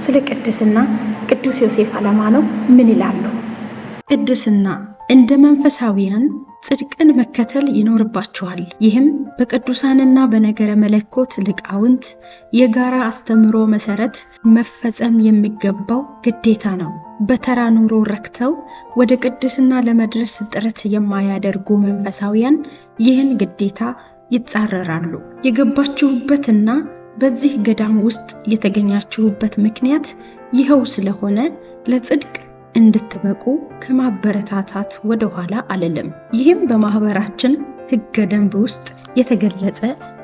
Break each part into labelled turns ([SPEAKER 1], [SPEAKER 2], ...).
[SPEAKER 1] ስለ ቅድስና ቅዱስ ዮሴፍ አለማነው ምን ይላሉ?
[SPEAKER 2] ቅድስና እንደ መንፈሳዊያን ጽድቅን መከተል ይኖርባችኋል። ይህም በቅዱሳንና በነገረ መለኮት ሊቃውንት የጋራ አስተምህሮ መሰረት መፈጸም የሚገባው ግዴታ ነው። በተራ ኑሮ ረክተው ወደ ቅድስና ለመድረስ ጥረት የማያደርጉ መንፈሳዊያን ይህን ግዴታ ይጻረራሉ። የገባችሁበትና በዚህ ገዳም ውስጥ የተገኛችሁበት ምክንያት ይኸው ስለሆነ ለጽድቅ እንድትበቁ ከማበረታታት ወደ ኋላ አልልም። ይህም በማህበራችን ሕገ ደንብ ውስጥ የተገለጸ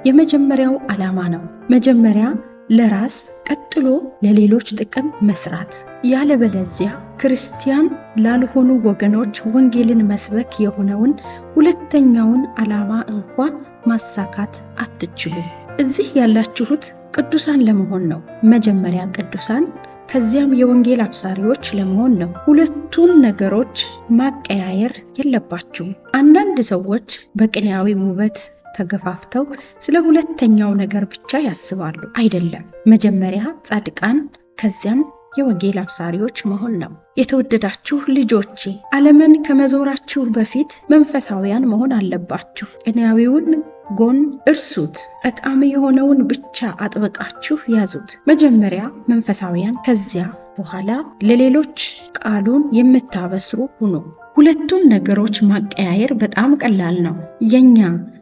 [SPEAKER 2] የመጀመሪያው ዓላማ ነው። መጀመሪያ ለራስ ቀጥሎ ለሌሎች ጥቅም መስራት። ያለበለዚያ ክርስቲያን ላልሆኑ ወገኖች ወንጌልን መስበክ የሆነውን ሁለተኛውን ዓላማ እንኳን ማሳካት አትችሉም። እዚህ ያላችሁት ቅዱሳን ለመሆን ነው። መጀመሪያ ቅዱሳን ከዚያም የወንጌል አብሳሪዎች ለመሆን ነው። ሁለቱን ነገሮች ማቀያየር የለባችሁም። አንዳንድ ሰዎች በቅኔያዊ ውበት ተገፋፍተው ስለ ሁለተኛው ነገር ብቻ ያስባሉ። አይደለም፣ መጀመሪያ ጻድቃን ከዚያም የወንጌል አብሳሪዎች መሆን ነው። የተወደዳችሁ ልጆቼ፣ ዓለምን ከመዞራችሁ በፊት መንፈሳውያን መሆን አለባችሁ። ቅኔያዊውን ጎን እርሱት፣ ጠቃሚ የሆነውን ብቻ አጥብቃችሁ ያዙት። መጀመሪያ መንፈሳውያን፣ ከዚያ በኋላ ለሌሎች ቃሉን የምታበስሩ ሁኑ። ሁለቱን ነገሮች ማቀያየር በጣም ቀላል ነው። የኛ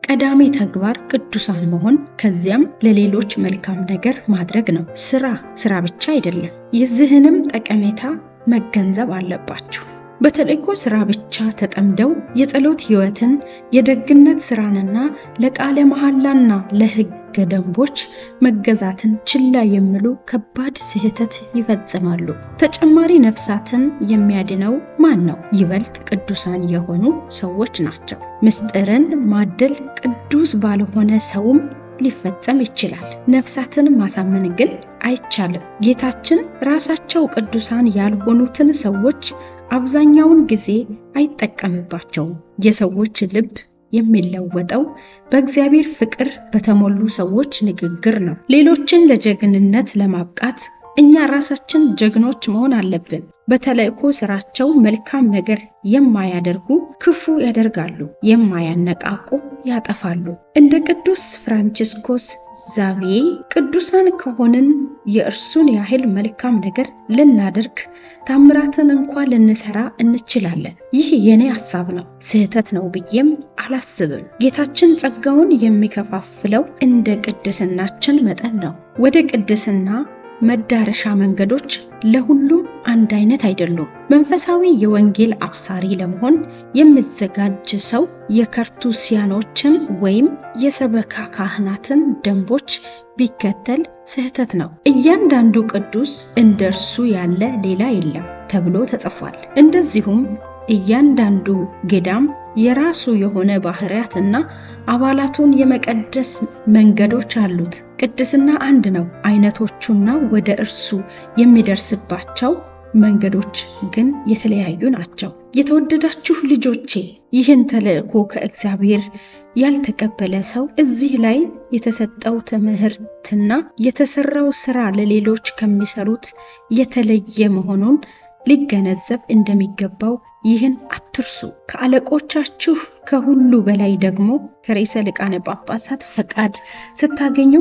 [SPEAKER 2] ቀዳሚ ተግባር ቅዱሳን መሆን፣ ከዚያም ለሌሎች መልካም ነገር ማድረግ ነው። ስራ ስራ ብቻ አይደለም። የዚህንም ጠቀሜታ መገንዘብ አለባችሁ። በተልእኮ ስራ ብቻ ተጠምደው የጸሎት ሕይወትን፣ የደግነት ስራንና ለቃለ መሐላና ለሕገ ደንቦች መገዛትን ችላ የሚሉ ከባድ ስህተት ይፈጽማሉ። ተጨማሪ ነፍሳትን የሚያድነው ማን ነው? ይበልጥ ቅዱሳን የሆኑ ሰዎች ናቸው። ምስጢርን ማደል ቅዱስ ባልሆነ ሰውም ሊፈጸም ይችላል። ነፍሳትን ማሳመን ግን አይቻልም። ጌታችን ራሳቸው ቅዱሳን ያልሆኑትን ሰዎች አብዛኛውን ጊዜ አይጠቀምባቸውም። የሰዎች ልብ የሚለወጠው በእግዚአብሔር ፍቅር በተሞሉ ሰዎች ንግግር ነው። ሌሎችን ለጀግንነት ለማብቃት እኛ ራሳችን ጀግኖች መሆን አለብን። በተልእኮ ስራቸው መልካም ነገር የማያደርጉ ክፉ ያደርጋሉ፣ የማያነቃቁ ያጠፋሉ። እንደ ቅዱስ ፍራንቺስኮስ ዛቪዬ ቅዱሳን ከሆንን የእርሱን ያህል መልካም ነገር ልናደርግ ታምራትን እንኳ ልንሰራ እንችላለን። ይህ የኔ ሐሳብ ነው፣ ስህተት ነው ብዬም አላስብም። ጌታችን ጸጋውን የሚከፋፍለው እንደ ቅድስናችን መጠን ነው። ወደ ቅድስና መዳረሻ መንገዶች ለሁሉም አንድ አይነት አይደሉም። መንፈሳዊ የወንጌል አብሳሪ ለመሆን የሚዘጋጅ ሰው የከርቱሲያኖችን ወይም የሰበካ ካህናትን ደንቦች ቢከተል ስህተት ነው። እያንዳንዱ ቅዱስ እንደ እርሱ ያለ ሌላ የለም ተብሎ ተጽፏል። እንደዚሁም እያንዳንዱ ገዳም የራሱ የሆነ ባህሪያትና አባላቱን የመቀደስ መንገዶች አሉት። ቅድስና አንድ ነው፣ አይነቶቹና ወደ እርሱ የሚደርስባቸው መንገዶች ግን የተለያዩ ናቸው። የተወደዳችሁ ልጆቼ፣ ይህን ተልእኮ ከእግዚአብሔር ያልተቀበለ ሰው እዚህ ላይ የተሰጠው ትምህርትና የተሰራው ስራ ለሌሎች ከሚሰሩት የተለየ መሆኑን ሊገነዘብ እንደሚገባው ይህን አትርሱ። ከአለቆቻችሁ ከሁሉ በላይ ደግሞ ከርዕሰ ሊቃነ ጳጳሳት ፈቃድ ስታገኙ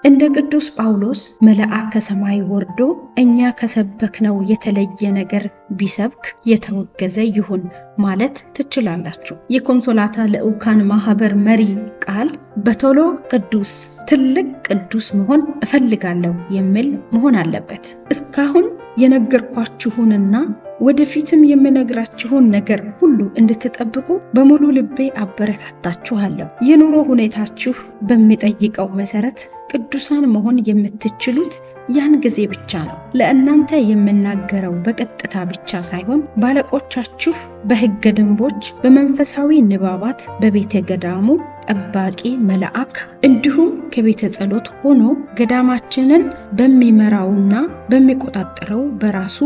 [SPEAKER 2] እንደ ቅዱስ ጳውሎስ መልአክ ከሰማይ ወርዶ እኛ ከሰበክነው የተለየ ነገር ቢሰብክ የተወገዘ ይሁን ማለት ትችላላችሁ። የኮንሶላታ ልዑካን ማህበር መሪ ቃል በቶሎ ቅዱስ፣ ትልቅ ቅዱስ መሆን እፈልጋለሁ የሚል መሆን አለበት። እስካሁን የነገርኳችሁንና ወደፊትም የምነግራችሁን ነገር ሁሉ እንድትጠብቁ በሙሉ ልቤ አበረታታችኋለሁ። የኑሮ ሁኔታችሁ በሚጠይቀው መሰረት ቅዱሳን መሆን የምትችሉት ያን ጊዜ ብቻ ነው። ለእናንተ የምናገረው በቀጥታ ብቻ ሳይሆን ባለቆቻችሁ በሕገ ደንቦች፣ በመንፈሳዊ ንባባት፣ በቤተ ገዳሙ ጠባቂ መልአክ እንዲሁም ከቤተ ጸሎት ሆኖ ገዳማችንን በሚመራውና በሚቆጣጠረው በራሱ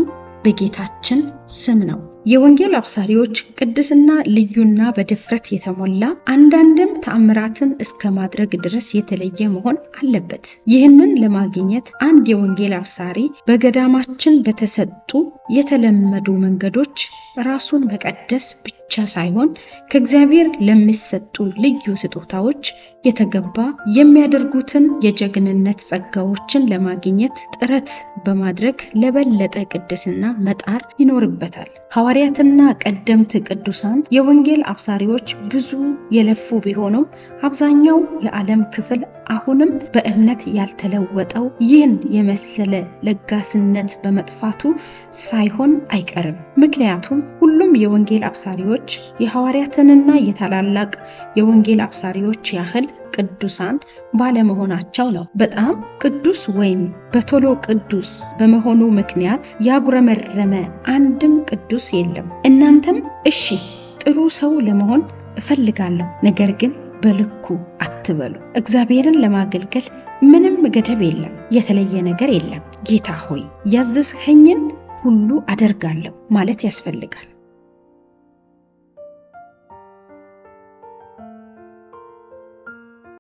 [SPEAKER 2] በጌታችን ስም ነው። የወንጌል አብሳሪዎች ቅድስና ልዩና በድፍረት የተሞላ አንዳንድም ተአምራትን እስከ ማድረግ ድረስ የተለየ መሆን አለበት። ይህንን ለማግኘት አንድ የወንጌል አብሳሪ በገዳማችን በተሰጡ የተለመዱ መንገዶች ራሱን መቀደስ ብቻ ሳይሆን ከእግዚአብሔር ለሚሰጡ ልዩ ስጦታዎች የተገባ የሚያደርጉትን የጀግንነት ጸጋዎችን ለማግኘት ጥረት በማድረግ ለበለጠ ቅድስና መጣር ይኖርበታል። ሐዋርያትና ቀደምት ቅዱሳን የወንጌል አብሳሪዎች ብዙ የለፉ ቢሆኑም አብዛኛው የዓለም ክፍል አሁንም በእምነት ያልተለወጠው ይህን የመሰለ ለጋስነት በመጥፋቱ ሳይሆን አይቀርም። ምክንያቱም ሁሉም የወንጌል አብሳሪዎች የሐዋርያትንና የታላላቅ የወንጌል አብሳሪዎች ያህል ቅዱሳን ባለመሆናቸው ነው። በጣም ቅዱስ ወይም በቶሎ ቅዱስ በመሆኑ ምክንያት ያጉረመረመ አንድም ቅዱስ የለም። እናንተም እሺ ጥሩ ሰው ለመሆን እፈልጋለሁ፣ ነገር ግን በልኩ አትበሉ። እግዚአብሔርን ለማገልገል ምንም ገደብ የለም፣ የተለየ ነገር የለም። ጌታ ሆይ ያዘዝኸኝን ሁሉ አደርጋለሁ ማለት ያስፈልጋል።